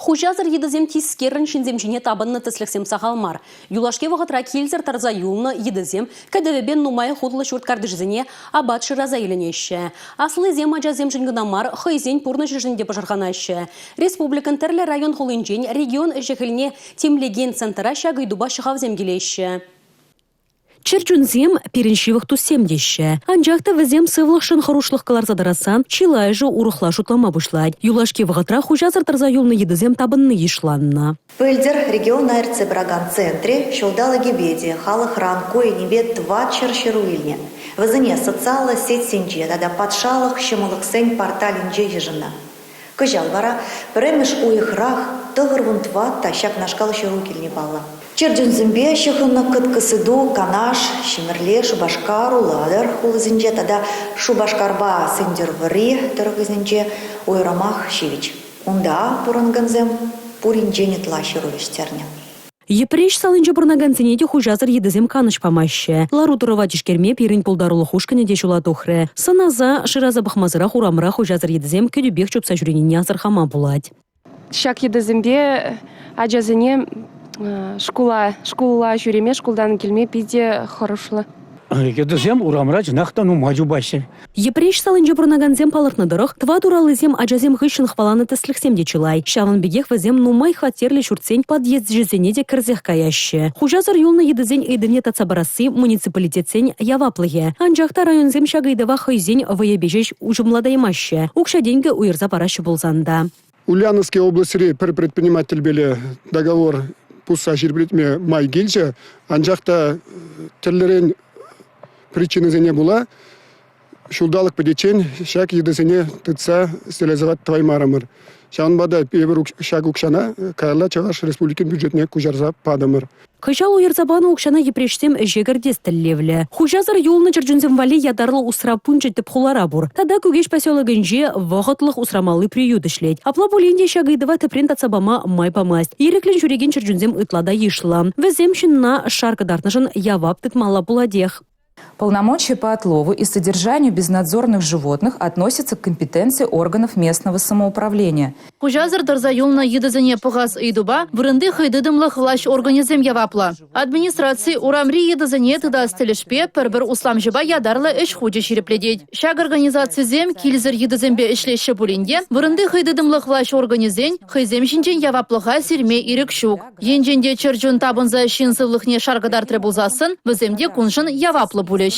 Хуҫасӑр йытӑсем тискеррӗн ҫынсем ҫине тапӑннӑ тӗслӗхсем сахал мар. Юлашки вӑхӑтра килсӗр тӑрса юлнӑ йытӑсем кӗтӗвӗпе нумай хутлӑ ҫурт картишӗсене апат шыраса иленеҫҫӗ. Аслисем ачасемшӗн кӑна мар, хӑйсен пурнӑҫӗшӗн те пӑшӑрханаҫҫӗ. Республикӑн тӗрлӗ район-хулинчен регион ӗҫӗ-хӗлне тимлекен центра ҫак ыйтупа ҫӑхавсем килеҫҫӗ. Чӗрчунсем пирӗн ҫывӑх туссем теҫҫӗ. Анчах та вӗсем сывлӑхшӑн хӑрушлӑх кӑларса тӑратсан чылайӑшӗ урӑхла шутлама пуҫлать. Юлашки вӑхӑтра хуҫасӑр тӑрса юлнӑ йытӑсем тапӑнни йышланнӑ. Пӗлтӗр регион ертсе пыракан центрӗ ҫулталӑкӗпе те халӑхран ку енӗпе тӑватҫӗр ҫыру илнӗ. Вӗсене социаллӑ сетьсенче тата патшалӑх ҫӑмӑллӑхсен порталӗнче йышӑннӑ. Кӑҫал вара пӗрремӗш уйӑхрах 94 ҫакнашкал ҫыру килни паллӑ. Чӗрчунсемпе ҫыхӑннӑ кӑткӑс ыйту Канаш, Ҫӗмӗрле, Шупашкар, Улатӑр хулисенче тата Шупашкарпа Сӗнтӗрвӑрри тӑрӑхӗсенче уйрӑмах ҫивӗч. Унта пурӑнакансем пуринчен ытла ҫыру вӗҫтернӗ. Йӗпреҫ салинче пурӑнакансене те хуҫасӑр йытӑсем канӑҫ памаҫҫӗ. Лару-тӑрӑва тишкерме пирӗн пултарулӑх ушкӑнӗ те ҫула тухрӗ. Сӑнаса, шыраса пӑхмасӑрах урамра хуҫасӑр йытӑсем кӗтӳпех чупса ҫӳренине асӑрхама пулать. Ҫак йытӑсемпе ачасене шкула шкула ҫӳреме, шкултан килме питӗ хӑрушлӑ. Йытӑсем урамра чӑнах та нумай чупаҫҫӗ. Йӗпреҫ салинче пурӑнакансем палӑртнӑ тӑрӑх, тӑват ураллисем ачасем хыҫҫӑн хӑваланӑ тӗслӗхсем те чылай. Ҫавӑн пекех вӗсем нумай хваттерлӗ ҫуртсен подъезчӗсене те кӗрсех каяҫҫӗ. Хуҫасӑр юлнӑ йытӑсен ыйтӑвне татса парасси муниципалитетсен яваплӑхӗ. Анчах та районсем ҫак ыйтӑва хӑйсен вӑйӗпе ҫеҫ уҫӑмлатаймаҫҫӗ, укҫа-тенкӗ уйӑрса параҫҫӗ пулсан та. Ульяновски облаҫри пӗр предпринимательпеле договор пусса ҫирӗплетме май килчӗ, анчах та тӗрлӗрен причинӑсене пула ҫулталӑк пӗтиччен ҫак йытӑсене тытса стерилизовать тӑваймарӑмӑр. Ҫавӑнпа та эпир ҫак укҫана каялла Чӑваш Республикин бюджетне куҫарса патӑмӑр. Кӑҫал уйӑрса панӑ укҫана йӗпреҫсем ӗҫе кӗртес тӗллевлӗ. Хуҫасӑр юлнӑ чӗрчунсем валли ятарлӑ усрав пункчӗ тӗп хулара пур. Тата Кӳкеҫ поселокӗнче вӑхӑтлӑх усрамалли приют ӗҫлет. Апла пулин те ҫак ыйтӑва тӗпрен татса пама май памасть. Ирӗклӗн ҫӳрекен чӗрчунсем ытла та йышлӑ. Вӗсем ҫынна шар кӑтартнӑшӑн явап тытмалла пулатех. Полномочия по отлову и содержанию безнадзорных животных относятся к компетенции органов местного самоуправления. Хуҫасӑр тӑрса юлнӑ йытӑсене пӑхас ыйтупа вырӑнти хӑйтытӑмлӑх влаҫ органӗсем яваплӑ. Администраци урамри йытӑсене тытас тӗлӗшпе пӗр-пӗр усламҫӑпа ятарлӑ ӗҫ хучӗ ҫирӗплетет. Ҫак организацисем килсӗр йытӑсемпе ӗҫлеҫҫӗ пулин те вырӑнти хӑйтытӑмлӑх влаҫ органӗсен хӑйсем ҫинчен яваплӑха сирме ирӗк ҫук. Енчен те чӗр чун тапӑнса ҫын сывлӑхне шар кӑтартрӗ пулсассӑн, вӗсем те куншӑн яваплӑ пулӗҫ.